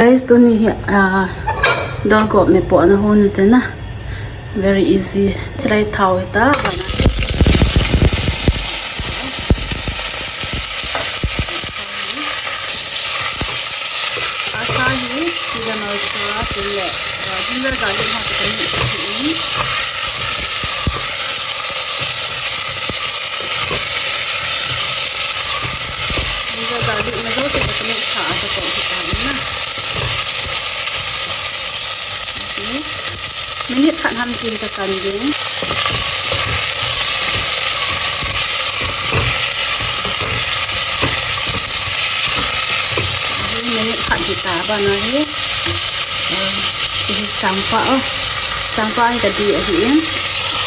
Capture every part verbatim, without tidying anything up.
Guys, tuni hi, ah, dorgop me po na hon te na. Very easy. Chilai thao hi ta. Asa hi, sida na sa, sile, ah, ginger garlic ha ta ni. Ginger garlic na jo se ta ni sa a ta ko ta na. Okay. Minute khat ham tin ta kan ding. Minute khat hi ta ba na hi. Ah, hiche hi changpa o. Changpa hi ka di ahi in.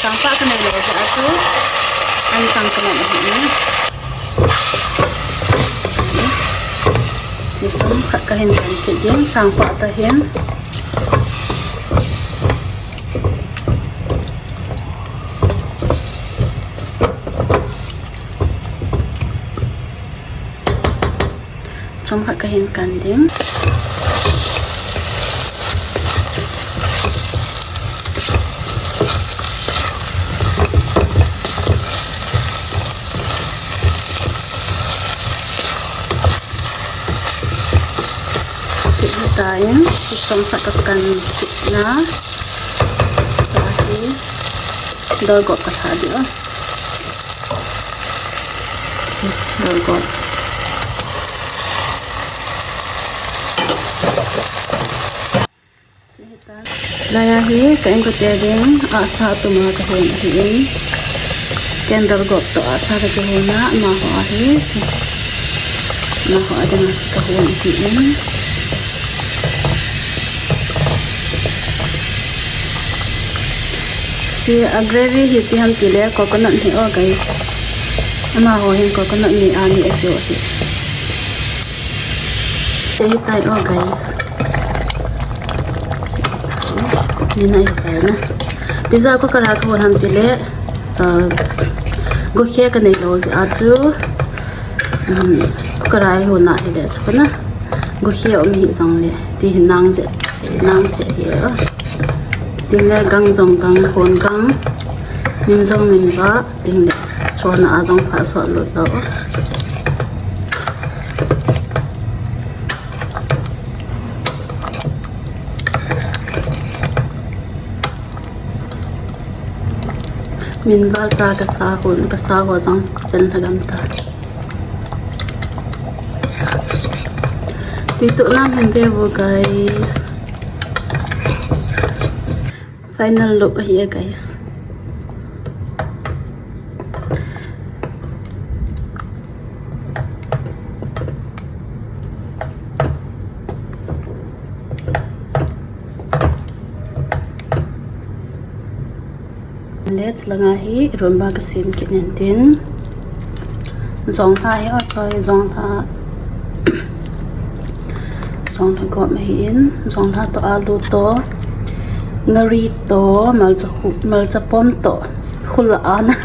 Changpa ka nei lou jeh a chu. An chang ka nei ahi in. Hiche chang khat ka hin kan kit ding, changpa ta hin. Chomkhat ka hin kan ding. Hiche hi ta in, hiche chomkhat ka kan kit na. Hiche hi dorgop ka lha ding o. Hiche dorgop. Hiche hi ta. Lai a hi ka inkote ding ahsa tum a ka hon ahi in. Ken dorgop toh ahsa ka kihon a, amaho ahi hiche. Amaho a ding a hiche ka hon ahi in. Hiche a gravy hi ipi ham tile coconut hi o guys. Amaho hin coconut mi a ni a seo hi. Hiche hi tai o guys. Hiche hi tai. Ni nai tai na. Ipi jeh a cooker a ka hon ham tile, ah, gokhe ka nei lou jeh a chu, um, cooker a hon a hile chu ka na. Gokhe um hi jong le, ti hi nang jeh, nang thei hi o. Tin le gang jong gang, hon gang, min jong min vah, tin le chona a jong pha sot lut lou. Min val ta ka sa hon, ka sa ho jong pen lha gam ta. Tui toh nan hin ve vo guys. Final look ahi e guys. Le chulanga hi iromba ka sem kit in tin. Jonglha hi o choi, jonglha. Jonglha gop ahi in, jonglha toh alu toh, ngari toh, malcha hu-, malcha pom toh, hula ana,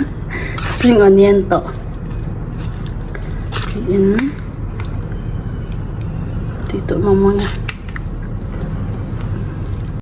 spring onion toh. In, ti toh mamang a.